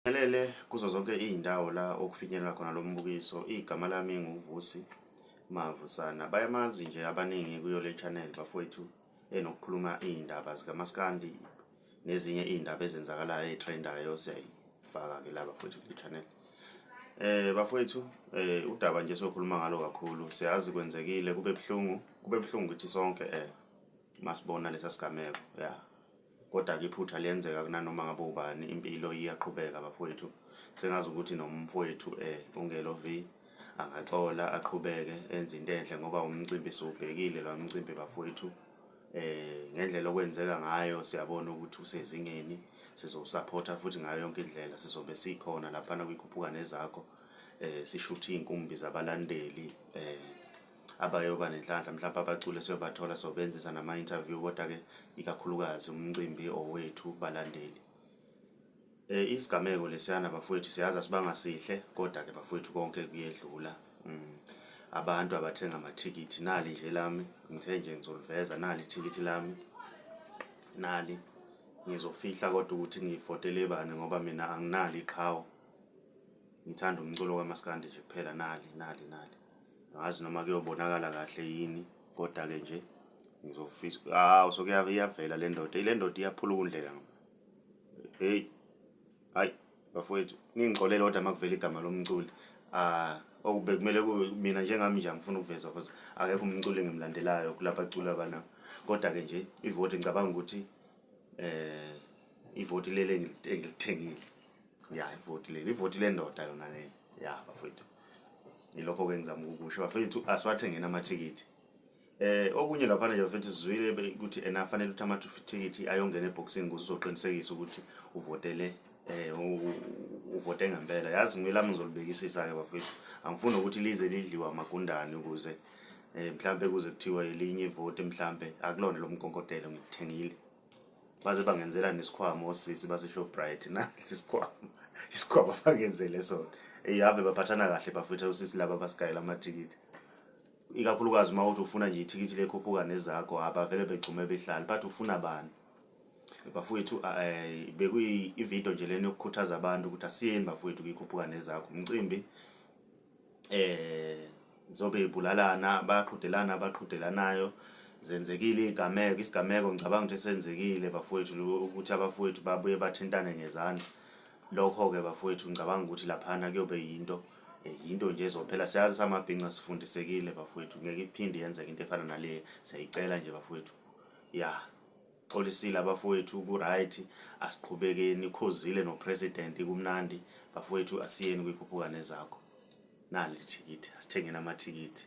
Nginibingelele kuzo zonke iy'ndawo la okufinyelela khona lo mbukiso. Igama lami nguVusi Mavusana. Bayamazi nje abaningi kuyo le channel bafowethu enokukhuluma iy'ndaba zikamaskandi nezinye iy'ndaba ezenzakalayo ey'trendayo siyayifaka-ke la bafowethu kule channel. Bafowethu udaba nje sokhuluma ngalo kakhulu siyazi kwenzekile kube buhlungu kube buhlungu kithi sonke masibona lesa sigameko ya. Kodwa-ke iphutha liyenzeka kunanoma ngabe ubani, impilo iyaqhubeka bafowethu. Sengazi ukuthi nomfowethu uNgelo V angaxola aqhubeke enze into enhle ngoba umcimbi siwubhekile lo mcimbi bafowethu. Ngendlela okwenzeka ngayo siyabona ukuthi usezingeni, sizowusaphotha futhi ngayo yonke indlela. Sizobe sikhona laphana kwikhuphuka nezakho sishuthe iy'nkumbi zabalandeli abayoba nenhlanhla mhlawumpe abaculi esiyobathola sobenzisa nama-interview kodwa-ke ikakhulukazi umcimbi owethu balandeli. Isigameko lesiyana bafowethu siyazi asibanga sihle kodwa-ke bafowethu konke kuyedlula. Abantu abathenga amathikithi nali nje lami ngithe nje ngizoliveza nali ithikithi lami nali ngizofihla kodwa ukuthi ngivotele bani ngoba mina anginalo iqhawe ngithanda umculo kamaskandi nje kuphela nali nali nali. Angazi noma kuyobonakala kahle yini kodwa-ke nje ngizofisa hawu sokuyavela le ndoda ile ndoda iyaphulukundlela hey hayi bafowethu ningixolele kodwa uma kuvela igama lomculi ah okube kumele kube mina njengami nje angifuni ukuveza because akekho umculi engimlandelayo kulapha acula bana kodwa-ke nje ivoti ngicabanga ukuthi eh ivoti leli engilithengile ya ivoti leli ivoti lendoda yona le ya bafowethu Yilokho-ke engizama ukukusho bafethu, asiwathengeni amathikithi. Okunye laphana nje bafethu sizwile ukuthi ena fanele ukuthi amathikithi ayongena ebhokisini ukuze uzoqinisekisa ukuthi uvotele uvote ngempela. Yazi ngilami ngizolibekisisa-ke bafethu, angifuni ukuthi lize lidliwe amagundane ukuze mhlampe kuze kuthiwe elinye ivoti mhlampe akulona lo mkonkotelo ngilithengile. Baze bangenzela nesikhwama osisi base-Shoprite nasi isikhwama isikhwama bangenzele sona. Eyi ave baphathana kahle bafethu osisi laba abasigayela amathikithi. Ikakhulukazi uma uthi ufuna nje ithikithi lekhuphuka nezakho abavele begxume behlale but ufuna bani. Bafowethu bekuyi ividiyo nje lena yokukhuthaza abantu ukuthi asiyeni bafowethu kuyikhuphuka nezakho umcimbi zobe ibulalana bayaqhudelana abaqhudelanayo zenzekile izigameko isigameko ngicabanga ukuthi esenzekile bafowethu ukuthi abafowethu babuye bathintane ngezandla lokho-ke bafowethu ngicabanga ukuthi laphana kuyobe yinto yinto nje ezophela siyazi samabhinca sifundisekile bafowethu ngeke iphinde yenzeke into efana nale siyayicela nje bafowethu ya xolisile abafowethu ku-right asiqhubekeni khozile no-president kumnandi bafowethu asiyeni kwikhuphuka nezakho nali ithikithi asithengeni amathikithi.